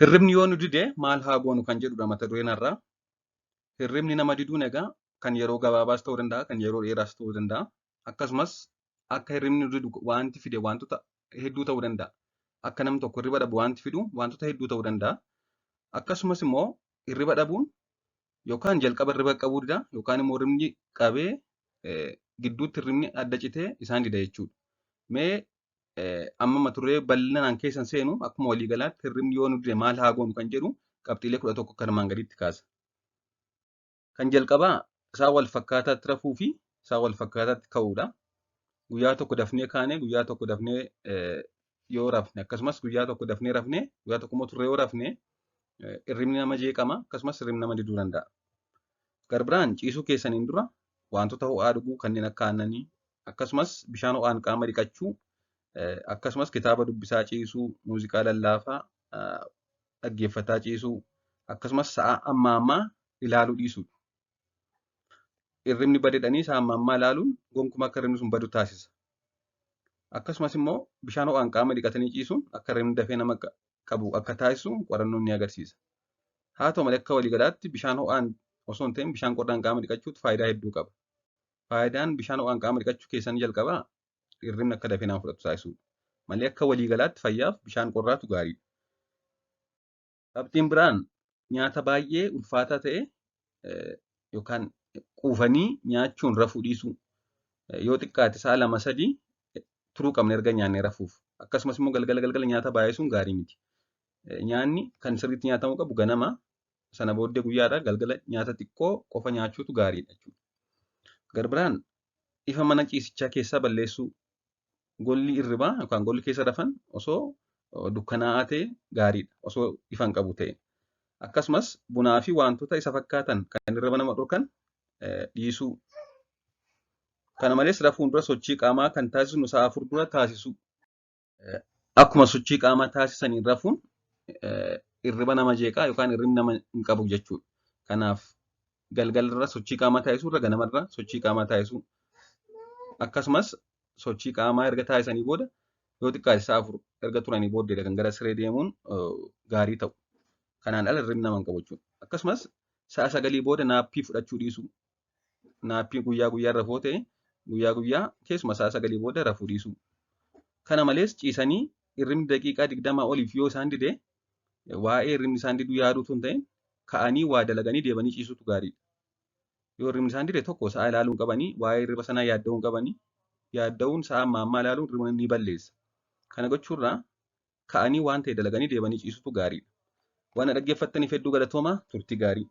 Hirribni yoo nu dide maal haa goonu kan jedhudha mata dureen har'aa. Hirribni nama diduun egaa kan yeroo gabaabaas ta'uu danda'a, kan yeroo dheeraas ta'uu danda'a. Akkasumas akka hirribni nu didu wanti fide wantoota hedduu ta'uu danda'a. Akka namni tokko hirriba dhabu wanti fidu wantoota hedduu ta'uu danda'a. Akkasumas immoo hirriba dhabuun yookaan jalqaba hirriba qabuu dida yookaan immoo hirribni qabee gidduutti hirribni adda citee isaan dida jechuudha. Mee amma mata duree bal'inaan keessa hin seenu, akkuma waliigalaatti hirribni yoo nu dide maal haa goonu kan jedhu qabxiilee 11 akka armaan gadiitti kaasa. Kan jalqabaa sa'a wal fakkaataatti rafuu fi sa'a wal fakkaataatti ka'uudha. Guyyaa tokko dafnee kaanee guyyaa tokko dafnee yoo rafne, akkasumas guyyaa tokko dafnee rafne guyyaa tokko immoo turree yoo rafne, hirribni nama jeeqama, akkasumas hirribni nama diduu danda'a. Garbiraan ciisuu keessaniin dura wantoota ho'aa dhuguu kanneen akka aannanii, akkasumas bishaan ho'aan qaama dhiqachuu, akkasumas kitaaba dubbisaa ciisuu, muuziqaa lallaafaa dhaggeeffataa ciisuu, akkasumas sa'a ammaa ammaa ilaaluu dhiisuudha. Hirribni badedhanii sa'a ammaa ammaa ilaaluun gonkumaa akka hirribni sun badu taasisa. Akkasumas immoo bishaan ho'aan qaama dhiqatanii ciisuun akka hirribni dafee nama qabu akka taasisu qorannoon ni agarsiisa. Haa ta'u malee, akka waliigalaatti bishaan ho'aan osoo hin ta'in bishaan qorraan qaama dhiqachuutu faayidaa hedduu qaba. Faayidaan bishaan ho'aan qaama dhiqachuu keessan jalqabaa hirribni akka dafee nama fudhatu taasisuudha. Malee akka waliigalaatti fayyaaf bishaan qorraatu gaariidha. Qabxiin biraan nyaata baay'ee ulfaataa ta'e yookaan quufanii nyaachuun rafuu dhiisuu. Yoo xiqqaate sa'a 2, 3 turuu qabna erga nyaannee rafuuf. Akkasumas immoo galgala galgala nyaata baay'isuun gaarii miti. Nyaanni kan sirriitti nyaatamuu qabu ganama, sana booddee guyyaadha galgala nyaata xiqqoo qofa nyaachuutu gaariidha jechuudha. Garbiraan ifa mana ciisichaa keessaa balleessuu, golli hirribaa yookaan golli keessa rafan osoo dukkanaa'aa ta'e gaariidha, osoo ifa hin qabu ta'e. Akkasumas bunaa fi wantoota isa fakkaatan kan hirriba nama dhorkan dhiisuu. Kana malees rafuun dura sochii qaamaa kan taasisnu sa'a 4 dura taasisuu. Akkuma sochii qaamaa taasisaniin rafuun hirriba nama jeeqaa yookaan hirribni nama hin qabu jechuudha. Kanaaf galgalarra sochii qaamaa taasisuu irra ganamarra sochii qaamaa taasisuu. Akkasumas sochii qaamaa erga taasisanii booda yoo xiqqaate sa'a 4 erga turanii booddeedha kan gara siree deemuun gaarii ta'u. Kanaan ala hirribni nama hin qabu jechuudha. Akkasumas sa'a 9 booda naappii fudhachuu dhiisuu. Naappii guyyaa guyyaa rafoo ta'e guyyaa guyyaa keessuma sa'a 9 booda rafuu dhiisuu. Kana malees ciisanii hirribni daqiiqaa 20 oliif yoo isaan dide, waa'ee hirribni isaan diduu yaaduu osoo hin ta'in ka'anii waa dalaganii deebanii ciisuutu gaariidha. Yoo hirribni isaan dide tokko sa'a ilaaluu hin qabanii, waa'ee hirriba sanaa yaadda'uu hin qabanii, yaadda'uun sa'a ammaa ammaa ilaaluun hirriba ni balleessa. Kana gochuurraa ka'anii waan ta'e dalaganii deebanii ciisuutu gaariidha. Waan na dhaggeeffattaniif hedduu galatoomaa, turtii gaarii.